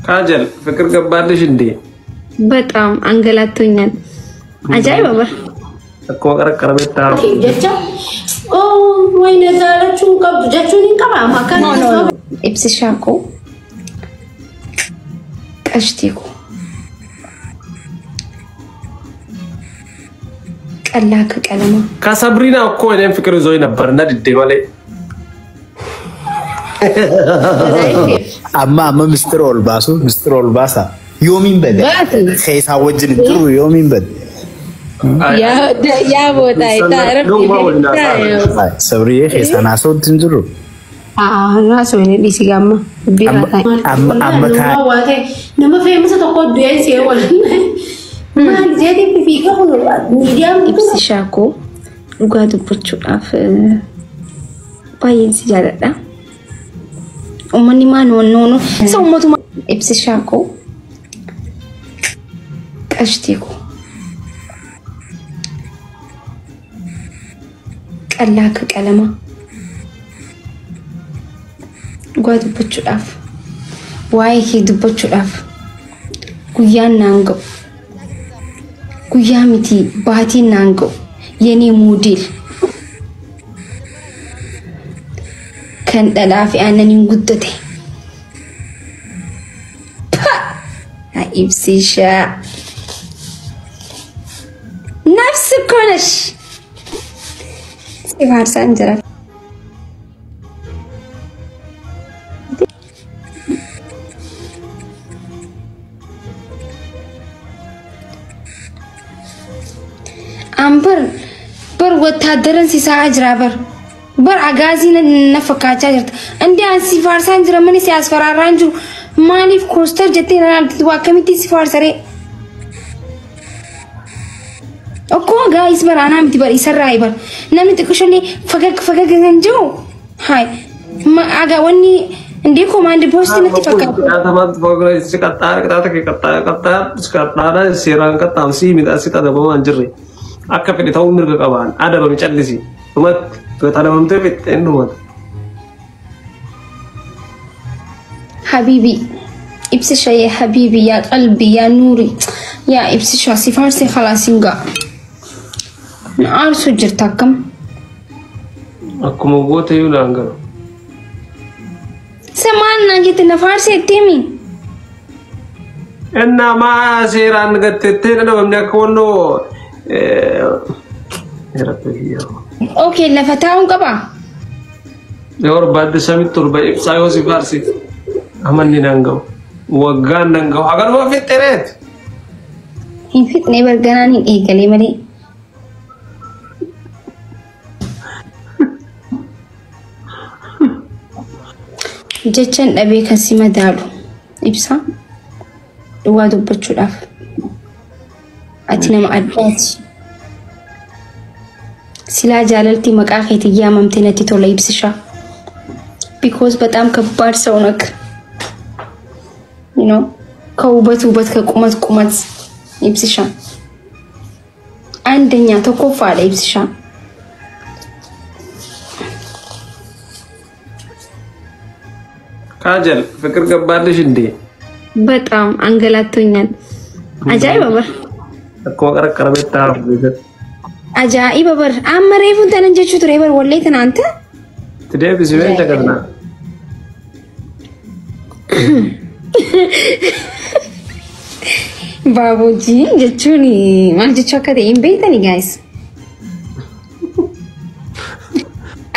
ካጀል ፍቅር ገባልሽ እንዴ? በጣም አንገላቶኛል። Ajaa'iba bar. Akkuma qarqara Jecha wayne jaalachuu hin qabdu jechuun hin qabamu akka No, no. Ibsishaa koo, qashtii koo, ቀላ ከቀለማ። ከሰብሪና እኮ እኔም ፍቅር ይዞኝ ነበር እና ድዴ malee. Amma mistira ol baasu, mistira ol baasa. Yoomiin bade? Keessaa wajjin hin jiru, yoomiin bade? Yaa boota itaa. Sabriyyee keessaan haasawutti hin jiru. Haasoo inni dhiisi gaamma. Amma taa Nama feemisa tokko du'ee see wal maal jedhee fiigaa kun miidiyaan. Ibsishaa koo, dhugaa dubbachuudhaaf baay'een si jaaladha. Uummanni maa noonoo isa uummatuma. Ibsishaa koo, qashtii koo, ቀላ ከቀለማ, dhugaa dubbachuudhaaf, waa'ee kee dubbachuudhaaf guyyaan naan ga'u. Guyyaa miti, baatiin naan ga'u. የኔ ሞዴል kan dhalaa fi aannaniin guddate. Ibsishaa. ነፍስ እኮ ነሽ። Si faarsaan jira. An bar wattaaddaran si sa'aa jira bar. Bar agaazii na fakkaachaa jirta. Indee an si faarsaan jira mani si asfaraarraan jiru. Maaliif koostar jettee na ilaalti? Waa akkamittiin si faarsaree? Akkuma gaa'is bar anaa miti bar, isarraa bar. Namni xiqqishollee fagag fagag kan jiru. Haay. Agaa wanni indee command post natti fakkaata. Si qaxxaara seeraan qaxxaamsii midhaasi qadabamaa hin jirre akka fedhe ta'uu mirga qabaan adabame callisi dhumatti adabamtee fixxeen dhumata. حبيبي ibsisha, يا حبيبي، يا قلبي، يا نوري، يا ibsisha, si faarsi khalaas hin ga'a. Na aarsu jirta akkam? Akkuma goota yoo naan galu. Isa maal naan jette? Na faarsi ettee? Innaa maa seeraan gattettee adabamne akka wannoo. Okay, lafa taa'uun qabaa? Yoo barbaadde samitti torba ibsaa yoo si faarsi amanni naan ga'u. Waggaan naan ga'u. Haganuma fixxereet. Hin fixnee barganaan hin eegalee malee. Jechan dhabee kan si madaalu ibsaa, dhugaa dubbachuudhaaf ati nama addaati. Silaa jaalalti maqaa keetiin yaamamte natti tola, ibsishaa. Because በጣም ከባድ ሰው ነክ ከውበት ውበት፣ ከቁመት ቁመት ibsisha አንደኛ tokkoffaadha, ibsisha. ካጀል ፍቅር ገባልሽ እንዴ? በጣም አንገላቶኛል። Ajaa'iba bar. Akkuma qarqara beektaa. Ajaa'iba bar. Amma reefuun tanan jechuu ture bar wallee tanaanta. Deebisi mee jagarnaa. Baabojii jechuun maal jechuu akka ta'e hin beektani, guys.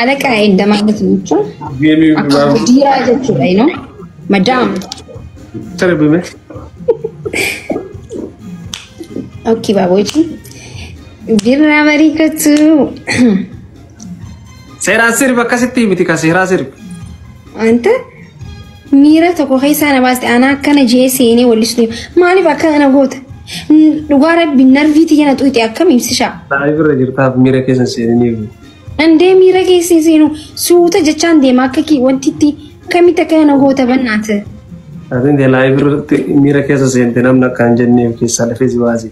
Alaqaa edda ማለት jechuun akka gudiyaa jechuudha, you know. Madam. Sirbi. Okay, baabojii. Birraa mariikatu. Seeraan sirbi, akkasitti miti ka seeraa sirbi. Wanta miira tokko keessaa na baaste. Anaa akkana jee seenee wallisu deema. Maaliif akkana goota? Dhugaa rabbi narvii tiyya na xuuxe, akkam ibsishaa? Live irra jirtaaf miira keessa seenaniif. Andee miira keessa seenu suuta jechaan deema, akka wanti itti kamitti akkana goota bannaate? Atiin live irratti miira keessa seente, namni akka hin jenneef keessaa lafee si baase.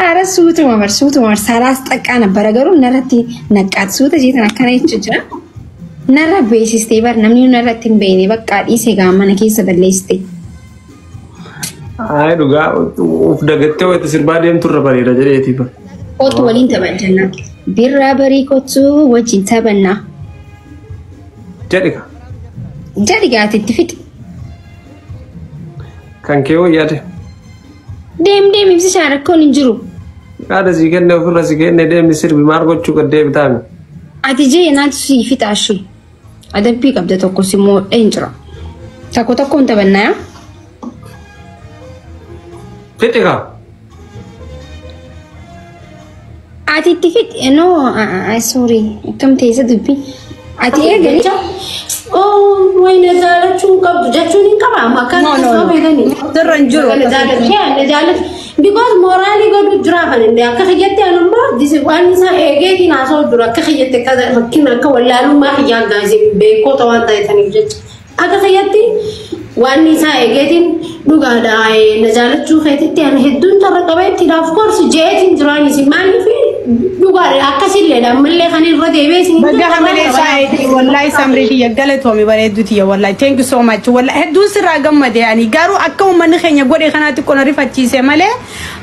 Ara suutuma bar, suutuma bar, saalaas xaqqaa ነበረ garuu narratti naqqaat suuta jeetan akkana jechuu jira. Narra beeksistee bar namni narratti hin beekne bakka dhiisee gaa mana keessa balleessite. Ayi, dhugaa uf dagattee wayita sirbaa deemtu irra bareeda jedheeti bar. Kootu waliin taphanna. Birraa barii kootu wajjin taphannaa. Jedhi ka. Jedhi gaati itti fixi. Kan kee wayyaade. Deem deem, ibsishaan rakkoon hin jiru. Yaada sii kenne, ofirra si kenne, deemni sirbi maal gochuu gad deebitaami. Ati jee naatu sii fixaashee. Adabbii qabda, tokko si moodhee hin jira. Tokko tokkoon taphannaa yaa? Fixi ka. Ati itti fixi, no, sorry, akkam ta'e isa dubbii. Ati eegali. Oh, wayna jaalachuu qabdu jechuun hin qaba. Amma akka No, no, no. beekanii. Sirra hin jiru. Na jaalachuu na jaalachuu because moraalii godhu jira kan inni akka kiyyatti anummaa waan isaa eegeetiin haasa'u jiru, akka kiyyatti akka rakkina akka wallaalummaa kiyyaan gaasee beekota waan ta'eef jecha akka kiyyatti waan isaa eegeetiin dhugaadha. Na jaalachuu keetitti ani hedduun carra qabeetti, of course jeetiin jiraanis maaliif dhugaadha akkasillee ammallee kan irra deebi'ee isin Baga hamilee isaa eegi, wallahi samrii tiyya galatoomi, bareedduu tiyya, wallahi thank you so much. Wallahi hedduun sirraa gammade. Ani garuu akka uummanni keenya godhe kanaatti qona rifachiise malee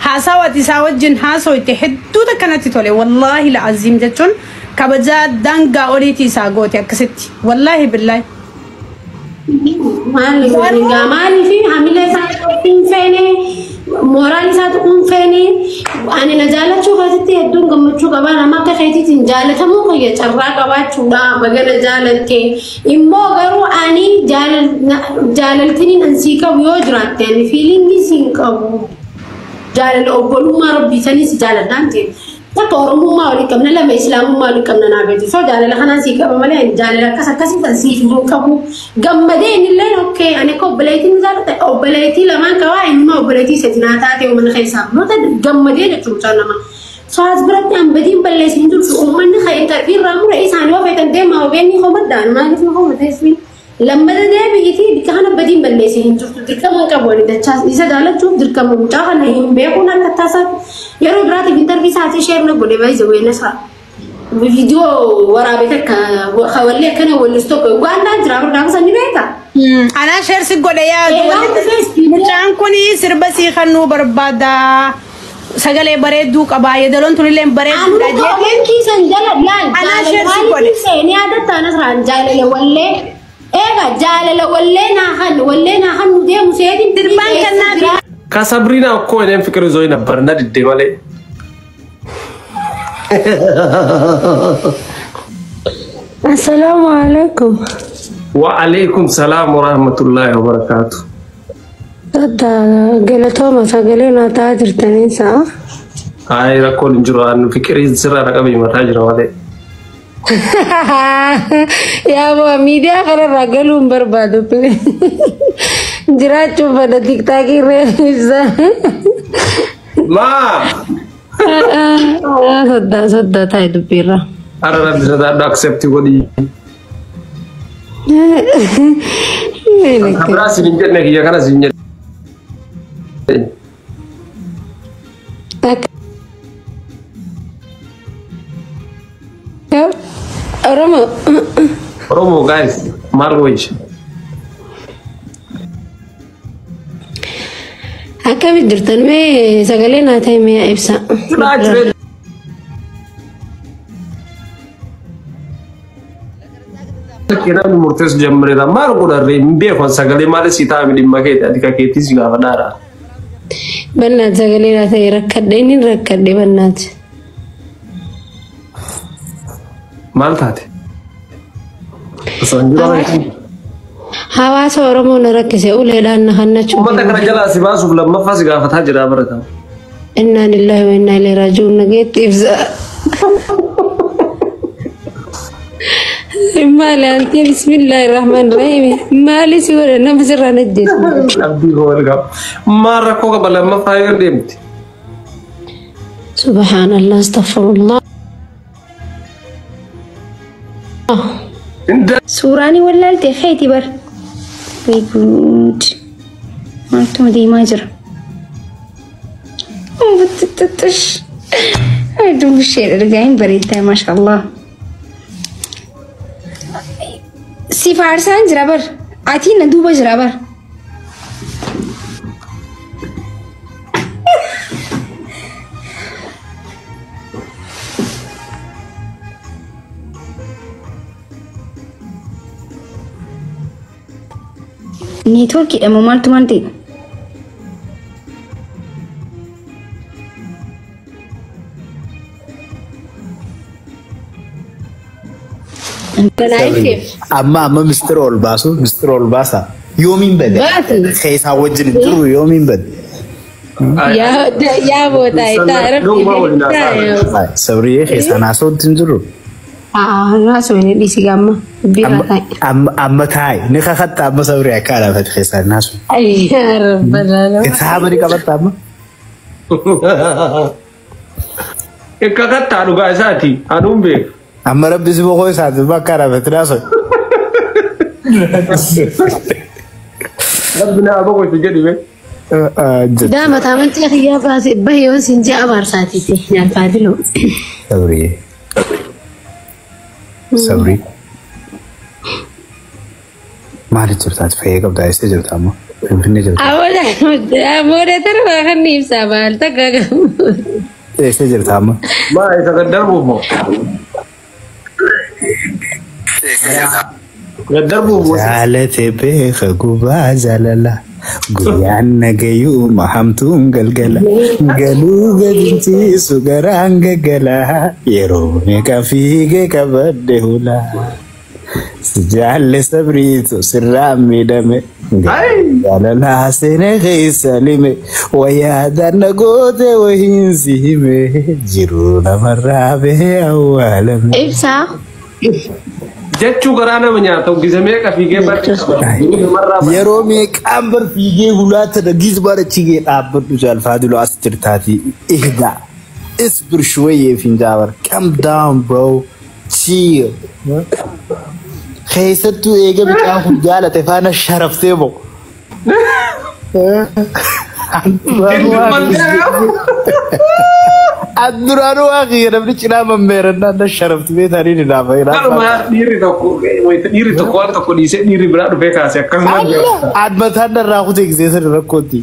haasawati isaa wajjin haasawite hedduu takkanatti tole. Wallahi la'aziim jechuun kabajaa daangaa oliitii isaa goote akkasitti, wallahi billahi. Maali gaa maaliif hamilee isaa hin feene, mooraan isaa tuquu hin feene? Ani na jaalachuu keessatti hedduun gammachuu qabaa. Nama akka keetiitiin jaalatamuu kiyya carraa qabaachuudha. Baga na jaalatte. Immoo garuu ani jaalaltiniin an sii qabu yoo jiraatte, ani feelingii siin qabu, jaalala obbolummaa rabbii sanis jaaladhaan ta'e takka oromummaa walii qabna, lama islaamummaa walii qabna, naa beektu. So jaalala kanaan sii qaba malee ani jaalala akkas akkasii kan siif hin qabu. Gammadee innillee okay, ani akka obboleettiin jaalladha, obboleettii lamaan qabaa, innuma obboleettii sadi naa taate mana keessaa noota gammadee jechuun mucaan nama. So as biratti an badiin balleessin jirtu. Uummanni kan interview irraa mure isaan yoo feetan deemaa ogeenya homadhaan maaliif na homata ismiin lammata deebi'itii bikka kana badiin balleessin hin jirtu. Dirqama hin qabu ani dachaa isa jaalachuuf. Dirqama mucaa kana hin beekuun akka tasaa yeroo biraatiif interview isaatii share na godhe baay'ee weena isaa. Viidiyoo waraabee takka hawallee akkana wallis tokko Ugandaan jira gaafa san ni beektaa? Anaa share si godhe yaadu. Mucaan kun sirba sii kennuu barbaada. Sagalee bareedduu qaba. Yeedaloon tunillee bareedduudha Anu jedhee. commentii san jala laal. Anaa jaalala share si godhe. maaliif seenee yaadatta anasraan jaalala wallee eega jaalala wallee naa kan wallee naa kan nu deemu seetiin. Sirbaan kannaa fi ከሰብሪና እኮ እኔም ፍቅር ይዞኝ ነበር እና ድዴ ማለ። Assalaamu alaikum. ወአለይኩም ሰላም ወራህመቱላሂ ወበረካቱ። Adda galatooma, sagalee naa ta'aa jirtanii sa'a. አይ, rakkoon hin jiru, an fiqirii sirraa dhaqabe mataa jira malee. Yaa boo, miidiyaa kanarraa galuu hin barbaadu. Jiraachuuf fedha TikTokii irra ibsa. Maa Soddaa soddaa taa'e dubbiirra. Ara rabbi sodaadhu, accept godhi. Kan biraa sin hin jenne, kiyya kana sin jedhe. Akka Oromoo. Oromoo guys, maal wayyi? Akkamitti jirtan mee? Sagalee naa ta'e mee ibsa. Silaa jireenya namni murteessu jammareera, maal godharree hin beeku. Sagalee maal si taa'ame dhimma keeti, ati ka keetii si gaafadhaadha. Bannaat sagalee naa ta'e, rakkadhe, inni rakkadhe bannaat. Maal taate? Osoo hin jiru. Hawaasa Oromoo na rakkise, uleedhaan na hannachuu. Uummata kana jalaa si baasuuf lammaffaa si gaafataa jira baratama. Innaa lillahi wa innaa ilaihi raaji'uun, nageetti ibsa. Maali anti, bismillahi rahmaan rahiim, maali si godhe nama sirraa najjeesu? Abdii koo wal qaba. Maal rakkoo qaba lammaffaa yoo deemte? Subhaanallah, astaghfirullah. Inda Suuraanii wallaalte keeti bar. Way good. Maaltuma deemaa jira? Buttutush. Ay, dubbishee dhargaa hin bareeddaa, maashaallah. Si faarsaan jira bar. Ati na duuba jira bar. Neetwoorkiidha moo maaltu maal ta'e? Amma amma mistira ol baasu mistira ol baasa yoomiin bade keessaa wajjin hin jiru yoomiin bade. Yaa boota itaa Sabriyyee keessaa naasootti hin jiru. Naasoo inni dhiisi gaamma. Bira taa'e. Amma taa'e ni kakatta amma sabrii akka alaafate keessaa naasu. Ayyaa rabbalala. Kitaaba ni qabatta amma. Kakattaa dhugaa isaati aduun beeku. Amma rabbi si boqoo isaati bakka alaafate naasu. Rabbi naa boqotu jedhi bee. Daa mataa manci kiyyaa baase bahee yoo siin ji'a abaarsaatiiti nyaalfaadiloo. Sabriyyee. Sabrii. Maali jirtaati fayyee qabdaa eessa jirta amma? Finfinnee jirta. Amooda waa kan ibsaa maal takka qabu. Eessa jirta amma? Maa isa gaddarbuuf moo? Gaddarbuuf moo? Jaalate beeka gubaa jaalala. Guyyaan nagayuu hamtuun galgala. Galuu gadinchiisu garaan gaggala. Yeroo meeqa fiigee qabadde hula. Si jaalle sabriitu sirraa miidhame. Jaalalaa seenee keessa lime. Wayyaadaan na goote wahiin si hime. Jiruu namarraa bahee awwaalame. Ibsaa. Jechuu garaa nama nyaata uggisa meeqa fiigee barri Yeroo meeqaan bar fiigee hulaata dhagiis bara chigee dhaabbadhu jaalfaadilo as jirtaati. Ihdaa. Isbir shuwayyee finjaabar. Calm down bro. Chill. Keessattuu eega mucaan kun jaalate faana sharaftee bo. Adduraanuu waa kiyya namni cinaa mammeerannaan na sharafti beetanii ni naafa. Kanuma dhiirri tokko dhiirri tokko waan tokko dhiisee dhiirri biraa dhufee kaase akkasuma jira. Admataan narraa kutee gisee sana rakkootti.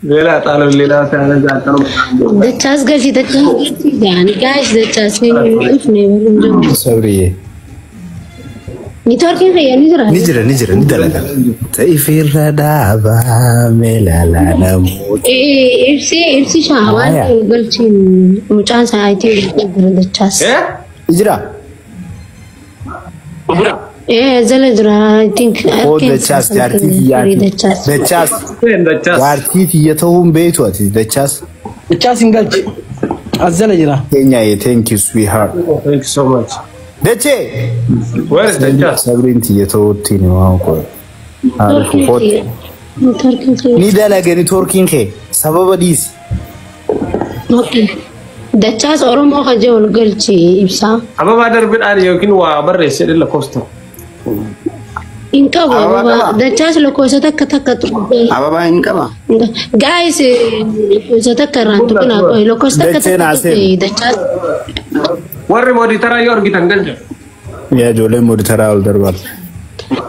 Leelaa xaala leelaa saala jaaltanuma. Dachaas galchi dachaas galchi jaani gaas dachaas dhufne waliin jiru. Sabriyyee. Neetwoorkiin fayyaa ni jira. Ni jira ni jira ni dalaga. Ta'ifirra dhaabaa meelaalaa namoota. Ibsi ibsi shaawaan galchiin mucaan isaa ayitii jira dachaas. Ni jira. Jala jira I think. Oo dachaas jaartii kiyyaati. Dachaas. Dachaas. Dachaas. Jaartii kiyya ta'uun beektu ati dachaas. Dachaas hin galchi. As jala jira. Keenyaayee thank you sweetheart. Thank you so much. Dachee. Where is Dachaas? Sabriin tiyya ta'uutti ni waan qo'e. Neetwoorkiin kiyya. Ni dalaga neetwoorkiin kee sababa dhiisi. Dachaas Oromoo kajee ol galchi ibsaa. Ababaa darbiidhaan yookiin waa barreessee lakkoofsa. Hin qabu Ababaa ababaa. qaba? Dachaas lakkoofsa takka takka tuqee. Ababaa hin qaba. Guys lakkoofsa takka irraan tuqinaa qoy lakkoofsa takka Dacheen takka haaseen. tuqee dachaas. Warri mooditaraa yoo argitan galcha. Yaa ijoolleen mooditaraa ol darbaa.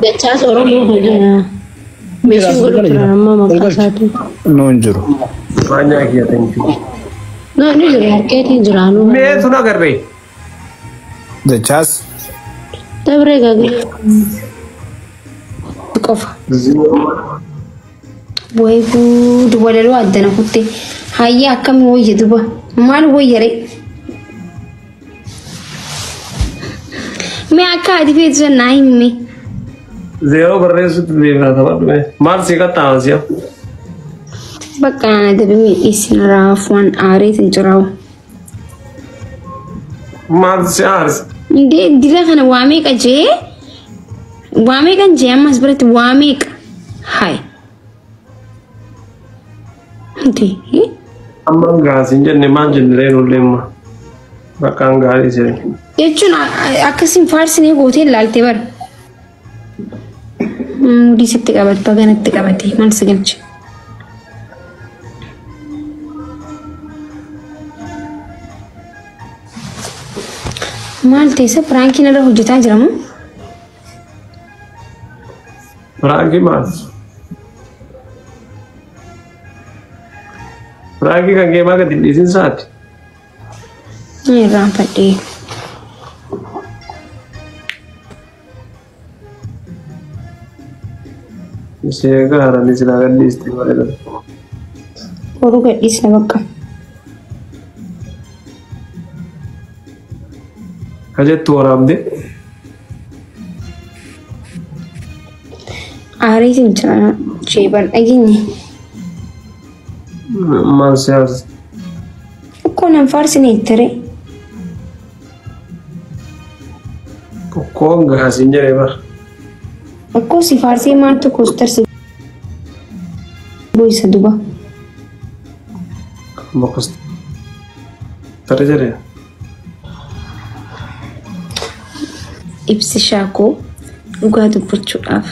Dachaas Oromoo kajee. Meeshaan godhu turan amma maqaa isaatu. Noo hin jiru. Maanyaa kiyya thank you. No ni jira harkeetiin jiraanu. Mee sun agarree. Dachaas. Dabree gaagee. Qofa. Way guutu walaloo addana kutte. Hayya akkami wayya duba. Maal wayya ree? Mee akka ati feetu sana naa himi. Zeeroo barreessutti beekaa tapha Maal si qaxxaama si'a? Bakka ana dabamee dhiisin raafuun aareetiin ciraawu. Maal si aarse? Indee dila kana waa meeqa jee? Waa meeqan jee ammas biratti waa meeqa? Hai. Indee. Amma gaasi hin jenne maal jenne reen ulleemma. Bakka gaarii siree. Jechuun akkasiin faarsinee gootee ilaalte bara. Mudii sitti qabate baganatti qabate maal si galche? Maal ta'e piraankiin irra hojjetaa jiramu? Piraankii maal? Piraankii kan kee maa gadi hin dhiisin saati? Ni irraanfadhee. Ishee gaaraan silaa gad dhiiste malee. Boruu gadhiisna bakka. Ka jettu waraabde. Aariitiin jira jeeban dhageenye. Maal siyaasa? Ukkoo nan faarsine tere. Ukkoon gaasiin jedhee bara. Ukkoo si faarsee maaltu koostarsi goisa duba. Amma koostara jedhee. Ibsi shaakoo dhugaa dubbachuudhaaf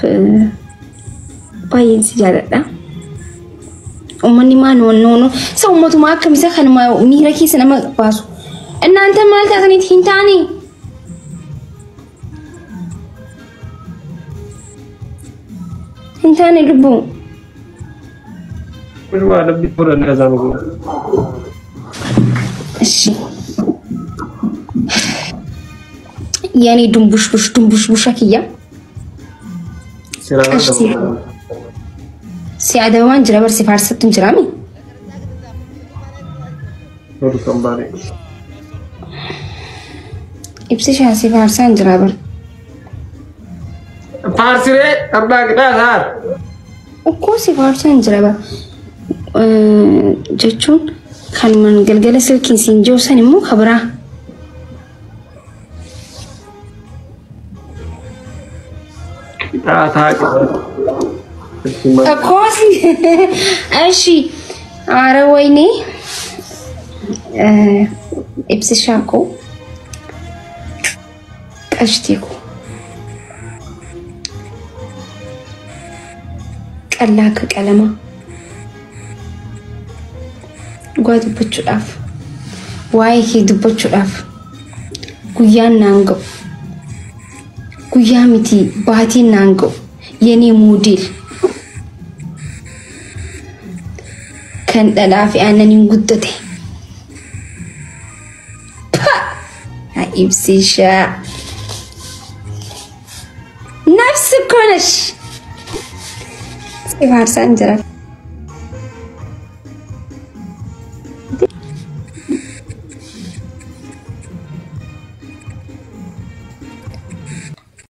baay'een si jaaladha. Uummanni maan wannoon isa uummatuma akkamisa kanuma miira keessa nama baasu. እናንተ maal taataniit hin taane? Hin taane lubbuu. Kushuma adabbii fudhannee isaan kun. እሺ የኔ ድንቡሽቡሽ ድንቡሽቡሽ አክያ Silaa እሺ si adabamaan jira bar si faarsattu hin jiraami. Godhu kan baane. Ibsi shaa si faarsaa hin jira bar. Faarsiree abbaa qixaa saar. Ukkoo si faarsaa hin jira bar. Jechuun kan man galgala silkiin siin jiru san immoo kabiraa. Qixaa taa qixaa. እኮ እሺ፣ ኧረ ወይኔ ibsishaa koo qashtii koo qallaa akka qalamaa dhugaa dubbachuudhaaf waa'ee kee dubbachuudhaaf guyyaan naan ga'u guyyaa miti baatiin naan ga'u የኔ ሞዴል kan dhalaa fi aannaniin guddate. Ibsishaa. Nafsi እኮ ነሽ። Si faarsaan jira.